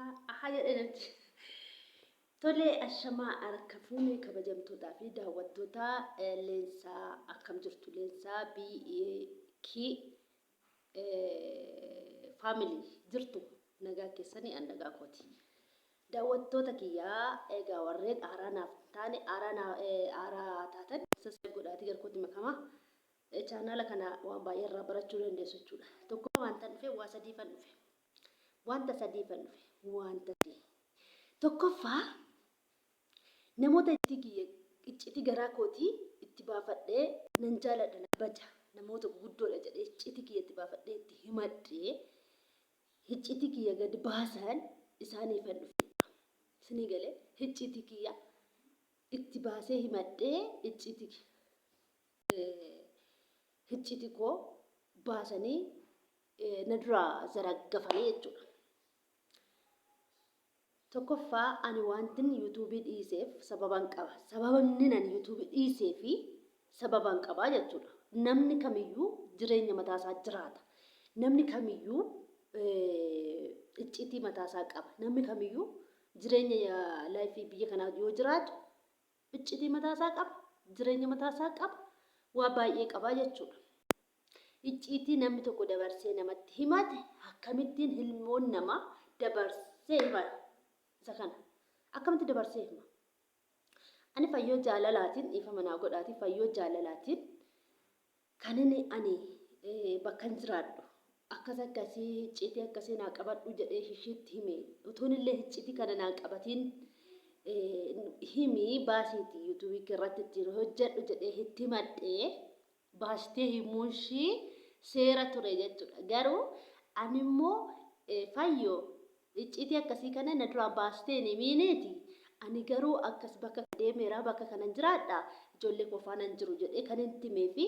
Ahaa jedhe namichi. Tole ashamaa harka fuune kabajamtootaa fi daawwattoota leensaa akkam jirtu leensaa BK family jirtu nagaa keessanii an nagaa kooti. Daawwattoota kiyyaa egaa warreen haaraa naaf hin taane haaraa taatan subscribe godhaatii gara kootti makamaa. Chaanaala kana waan baay'ee irraa barachuu dandeessu jechuudha. Tokko wanta dhufe waa sadiifan dhufe. Wanta sadiifan dhufe. Wanta sadii. Tokkoffaa namoota iccitii kiyya iccitii garaa kootii itti baafadhee nan jaaladha nan kabaja namoota guguddoodha jedhee iccitii kiyya itti baafadhee itti himadhee iccitii kiyya gadi baasan isaaniifan dhufe. Isinii galee iccitii kiyya itti baasee himadhee iccitii hicciti koo baasanii na duraa zaraggafanii jechuudha. Tokkoffaa ani wantin yuutuubii dhiiseef sababan qaba. Sababni ani yuutuubii dhiisee fi sababan qaba jechuudha. Namni kamiyyuu jireenya mataasaa jiraata. Namni kamiyyuu iccitii mataasaa qaba. Namni kamiyyuu jireenya laayifii biyya kanaa yoo jiraatu iccitii mataa isaa qaba, jireenya mataa isaa qaba, waa baay'ee qaba jechuudha. Icciitii namni tokko dabarsee namatti himate akkamittiin ilmoon namaa dabarsee hima isa kana akkamitti dabarsee hima? Ani fayyoo jaalalaatiin dhiifama naa godhaatii fayyoo jaalalaatiin Kan inni ani bakkan jiraadhu akkas akkasii hicciitii akkasii naa qabadhu jedhee ishiitti hime utuun illee hicciitii kana naa qabatiin himi baasiiti yuutuubii irratti ittiin hojjedhu jedhee itti himadhee baastee himuun ishii seera ture jechuudha. Garuu ani immoo fayyoo Icciitii akkasii kana na duraa baastee hin himiiniiti. Ani garuu akkas bakka kana deemeera, bakka kanan jiraadha, ijoollee koo faanan jiru jedhee kan itti himeefi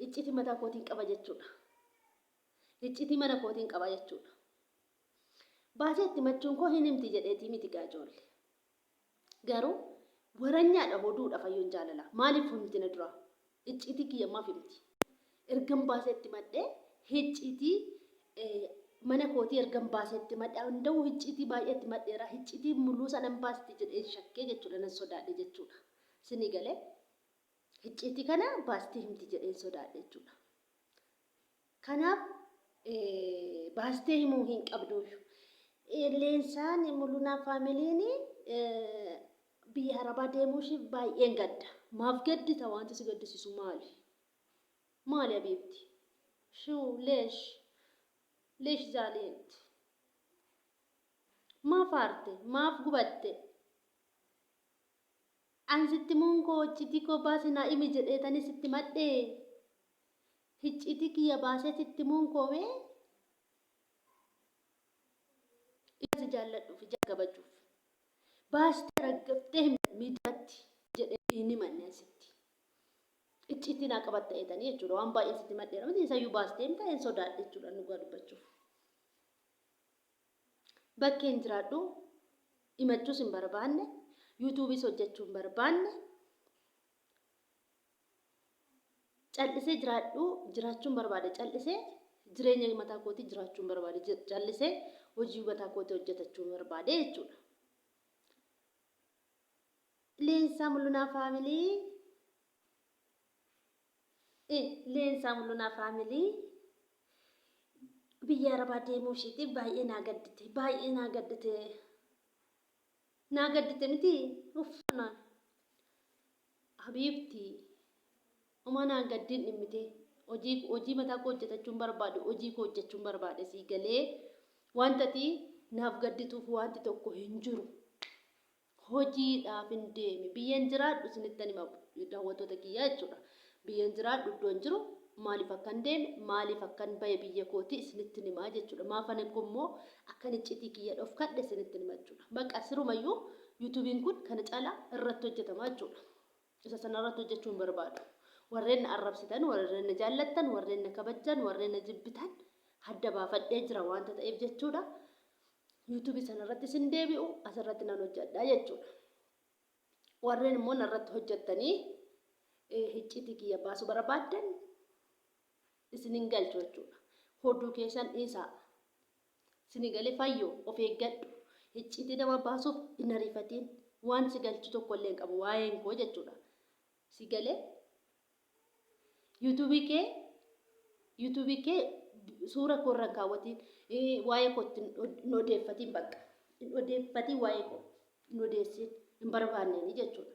icciitii mataa kootiin qaba jechuudha. Icciitii mana kootiin qaba jechuudha. Baasee itti himachuun koo hin himti jedheetii miti gaa ijoollee. Garuu waranyaadha hoduudha fayyoon jaalala. Maaliif himti na duraa? Icciitii kiyya maaf himti? Ergan baasee itti himadhee hicciitii mana kootii ergan baasee itti himadhe anda'uu hicciitii baay'ee itti himadheera. Hicciitii muluu sanan baasti jedheen shakkee jechuudha nan sodaadhe jechuudha. Sinii galee hicciitii kana baastii himti jedheen sodaadhe jechuudha. Kanaaf baastee himuu hin qabduuyyu. Leensaan Mulunaa faamiliin biyya Arabaa deemuu ishiif baay'een gadda. Maaf gaddita wanti si gaddisiisu maali? Maali habiibti? Shuu leesh leesh zaaliinti? Maaf aarte? Maaf gubatte? An sitti himuun koo iccitii koo baasi naa himi jedheetanii sitti himadhee? Hicciitii kiyya baasee sitti himuun koo mee ija si jaalladhuuf ija kabajuuf baastee raggaftee himta miidiyaatti jedhee hin himanne an sitti. Icciitii naa qabatta eetanii jechuudha waan baay'ee sitti himadheera miti isayyuu baastee himta hin sodaadhe jechuudha dhugaa dubbachuuf. Bakkeen jiraadhu himachuus hin barbaanne yuutuubiis hojjechuu hin barbaanne. Cal'isee jiraadhu jiraachuun barbaade cal'isee jireenya mataa kootii jiraachuun barbaade cal'isee hojii mataa kootii hojjetachuun barbaade jechuudha. Leensaa Mul'unaa faamilii Leensaa Mul'unaa faamilii biyya Arabaa deemuu ishiitiif baay'ee naa gaddite baay'ee naa gaddite naa gaddite miti uffana. Habiibti homaa naan gaddiin dhimmitee hojii hojii mataa koo hojjetachuun barbaade hojii koo hojjechuun barbaade sii galee wanta ati naaf gaddituuf wanti tokko hin jiru. Hojiidhaaf hin deeme biyyan jiraadhu isinittan hima daawwattoota kiyyaa jechuudha. Biyyan jiraadhu iddoon jiru maaliif akkan deeme maaliif akkan bahe biyya kootii isinittin himaa jechuudha. Maafan immoo akkan iccitii kiyya dhofkadhe isinittin hima jechuudha. Baqa sirumayyuu yuutuubiin kun kana caalaa irratti hojjetama jechuudha. Isa sana irratti hojjechuu hin barbaadu. Warreen na arrabsitan, warreen na jaallattan, warreen na kabajjan, warreen na jibbitan adda baafadhee jira waanta ta'eef jechuudha. Yuutuubii sana irratti isin deebi'u asirratti nan hojjedha jechuudha. Warreen immoo narratti hojjettanii hicciitii kiyya baasuu barbaaddan isin hin galchu jechuudha. Hoduu keessan dhiisaa. Sini galee Fayyoo of eeggadhu. Icciitii nama baasuuf hin ariifatiin. Waan si galchu tokko illee hin qabu waa'een koo jechuudha. Si galee yuutuubii kee yuutuubii kee suura koo irra hin kaawwatiin waa'ee koo itti hin odeeffatiin bakka. Hin odeeffatiin waa'ee koo hin odeessin hin barbaanneeni jechuudha.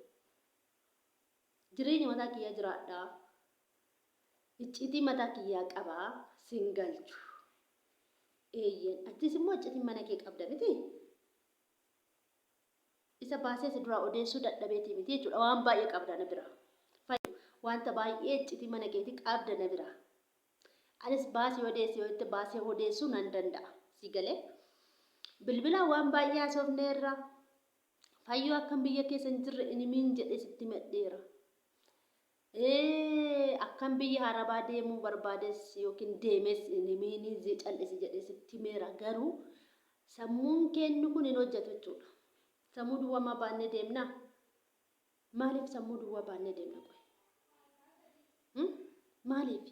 Jireenya mataa kiyyaa jiraadhaa. Icciitii mataa kiyyaa qabaa sin galchu. Eeyyeen. Achis immoo iccitiin mana kee qabda miti? Isa baasee si duraa odeessuu dadhabeetii miti jechuudha. Waan baay'ee qabda na bira. Wanta baay'ee iccitii mana keetii qabda na bira. Anis baasii odeessi yoo jette baasee odeessuu nan danda'a. Si galee? Bilbilaan waan baay'ee haasofneerra. Fayyoo akkan biyya keessa hin jirre hin himiin jedhee sitti himadheera. Akkan biyya Arabaa deemuu barbaades yookiin deemes hin himiinii cal'isi jedhee sitti himeera. Garuu sammuun keenni kun hin hojjetu jechuudha. Sammuu duwwaa maa baannee deemnaa? Maaliif sammuu duwwaa baannee deemna qoy? Maaliif?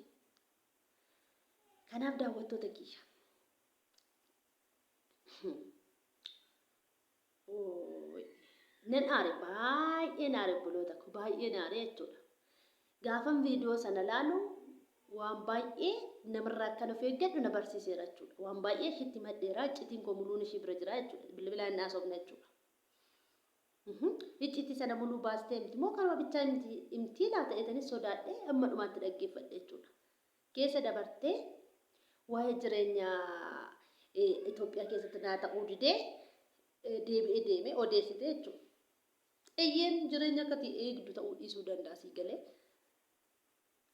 Kanaaf daawwattoota kiyya. Nan aare baay'een aare obboloota koo baay'een aare jechuudha. Gaafan viidiyoo sana laalu waan baay'ee namarraa akkan of eeggadhu na barsiiseera jechuudha. Waan baay'ee ishiitti madheera iccitiin koo muluun ishii bira jira jechuudha. Bilbilaan hin haasofna jechuudha. Iccitii sana muluu baastee himti moo kanuma bichaa himti himtii laata jedhanii sodaadhee amma dhumaatti dhaggeeffadhe jechuudha. Keessa dabartee waa'ee jireenya Itoophiyaa keessatti naa ta'uu didee deebi'ee deemee odeessite jechuudha. Eeyyeen jireenya akkati eegdu ta'uu dhiisuu danda'a sii galee.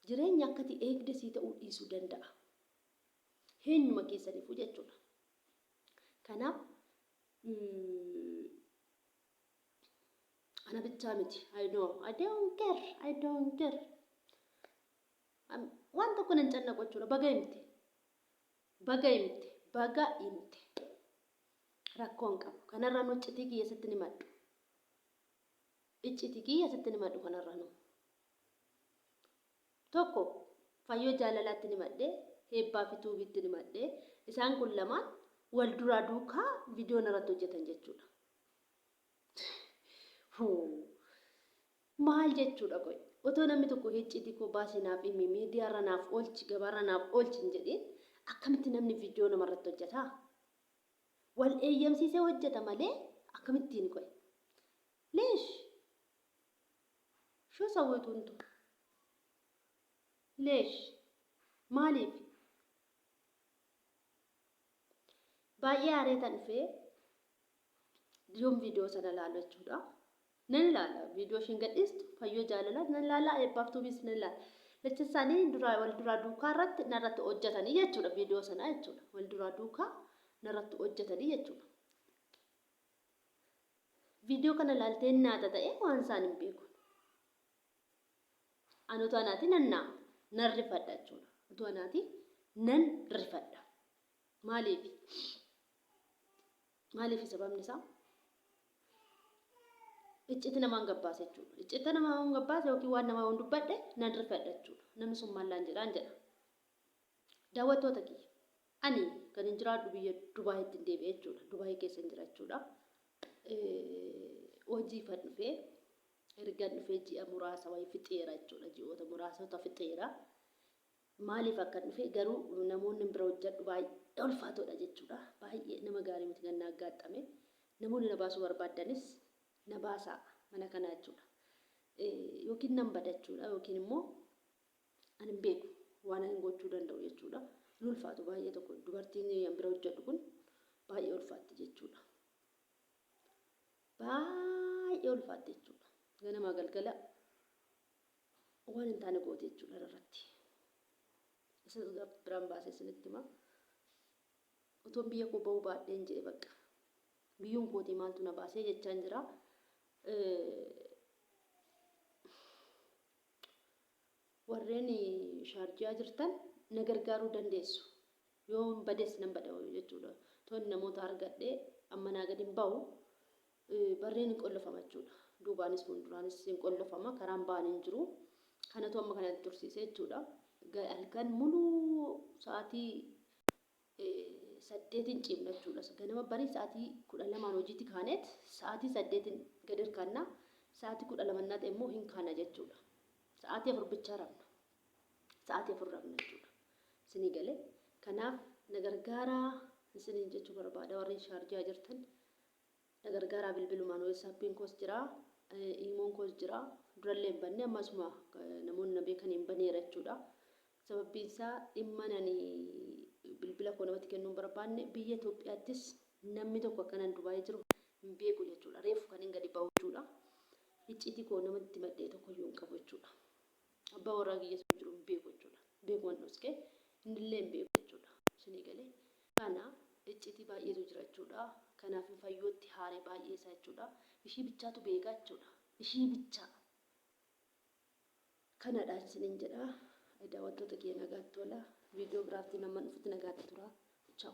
Jireenya akkati eegde sii ta'uu dhiisuu danda'a. Eenyuma keessaniifuu jechuudha. Kanaaf ana bichaa miti. I know. I don't care. I don't care. Waan tokko nan cannaqu jechuudha. Baga himte. Baga himte. Baga himte. Rakkoo hin qabu. Kanarraa nu iccitii kiyya sitti ni madhu. Iccitii kiyya sitti ni madhu kanarraa nu. Tokko fayyoo jaalalaatti ni madhe. Heebbaa fi tuubiitti ni madhe. Isaan kun lamaan wal duraa duukaa viidiyoo narratti hojjetan jechuudha. Huu. Maal jechuudha qoy? Otoo namni tokko hicciitii koo baasii naaf himi, miidiyaarra naaf oolchi, gabaarra naaf oolchi hin jedhiin akkamitti namni viidiyoo namarratti hojjeta? Wal eeyyamsiisee hojjeta malee akkamittiin qoy? Leesh! Shoo sawweetuuntu. Leesh! Maaliif? Baay'ee aareetan dhufee yoon viidiyoo sana ilaalu jechuudha. Nan ilaala viidiyoo isheen gadhiistu fayyoo jaalalaas nan ilaala eebbaaf tuubiis nan ilaala. Lacha isaanii duraa wal duraa duukaa irratti narratti hojjetanii jechuudha viidiyoo sana jechuudha. Wal duraa duukaa narratti hojjetanii jechuudha. Viidiyoo kana ilaaltee naata ta'e waan isaan hin beeku. Ani utuu anaati nan naa nan rifadha jechuudha. Utuu anaati nan rifadha. Maaliif? Maaliif sababni isaa? Icciti namaan gabbaase jechuudha. Iccita namaan gabbaase yookiin waan namaa waan dubbadhe nan rifadha jechuudha. Namni sun maallaan jedhaan jedha. Daawwattoota kiyya. Ani kan hin jiraadhu biyya Dubaayitti hin deebi'e jechuudha. Dubaayii keessa hin jira jechuudha. Hojiifan dhufee ergan dhufee ji'a muraasa wayii fixeera jechuudha. Ji'oota muraasota fixeera. Maaliif akkan dhufe garuu namoonni bira hojjedhu baay'ee ulfaatoodha jechuudha. Baay'ee nama gaarii miti kan na aggaaxxame. Namoonni na baasuu barbaaddanis na baasaa mana kanaa jechuudha. Yookiin nan bada jechuudha yookiin immoo ani hin beeku waan ani gochuu danda'u jechuudha. Hin ulfaatu baay'ee tokko dubartiin an bira hojjedhu kun baay'ee ulfaatti jechuudha. Baay'ee ulfaatti jechuudha. Ganamaa galgala waan hin taane goote jechuudha irratti. Isa biraan baasee isinitti hima. Otoon biyya koo ba'uu baadheen jedhe bakka. Biyyuun kootii maaltu na baasee jechaan jira. Warreen shaarjiyaa jirtan na gargaaruu dandeessu. Yoon bades nan bada jechuudha. Toon namoota argadhee amma naa gadi hin bahu. Barreen hin qollofama jechuudha. Duubaanis fuulduraanis hin qollofama. Karaan ba'an hin jiru. Kanatu amma kana tursiise jechuudha. Halkan muluu sa'aatii 8n ciimna jechuudha. Ganama barii sa'aatii 12n hojiitti kaaneet sa'aatii 8n gad hirkanna. Sa'aatii 12 innaa ta'e immoo hin kaana jechuudha. Sa'aatii 4 bichaa rafna. Sa'aatii 4 rafna jechuudha. Isinii galee. Kanaaf na gargaaraa isiniin jechuu barbaada warreen Shaarjaa jirtan. Na gargaaraa bilbilumaan WhatsAppiin koos jira. Iimoon koos jira. Durallee hin banne amma asuma namoonni na beekaniin baneera jechuudha. Sababbiin isaa dhimman ani bilbila koo namatti kennuu hin barbaanne biyya Itoophiyaattis namni tokko akkanan Dubaayii jiru hin beeku jechuudha. Reefu kanin gadi bahu jechuudha. Icciitii koo namatti himadhee tokkoyyuu hin qabu jechuudha. Abbaa warraa kiyya sun jiru hin beeku jechuudha. Beekuman dhoskee innillee hin beeku jechuudha. Isinii galee. Kana icciitii baay'eetu jira jechuudha. Kanaaf fayyootti haaree baay'ee isaa jechuudha. Ishii bichaatu beeka jechuudha. Ishii bichaa. Kanadha isiniin jedha. Daawwattoota kiyya nagaatti tola. Viidiyoo biraatti nama dhufutti nagaatti tura. Ciao.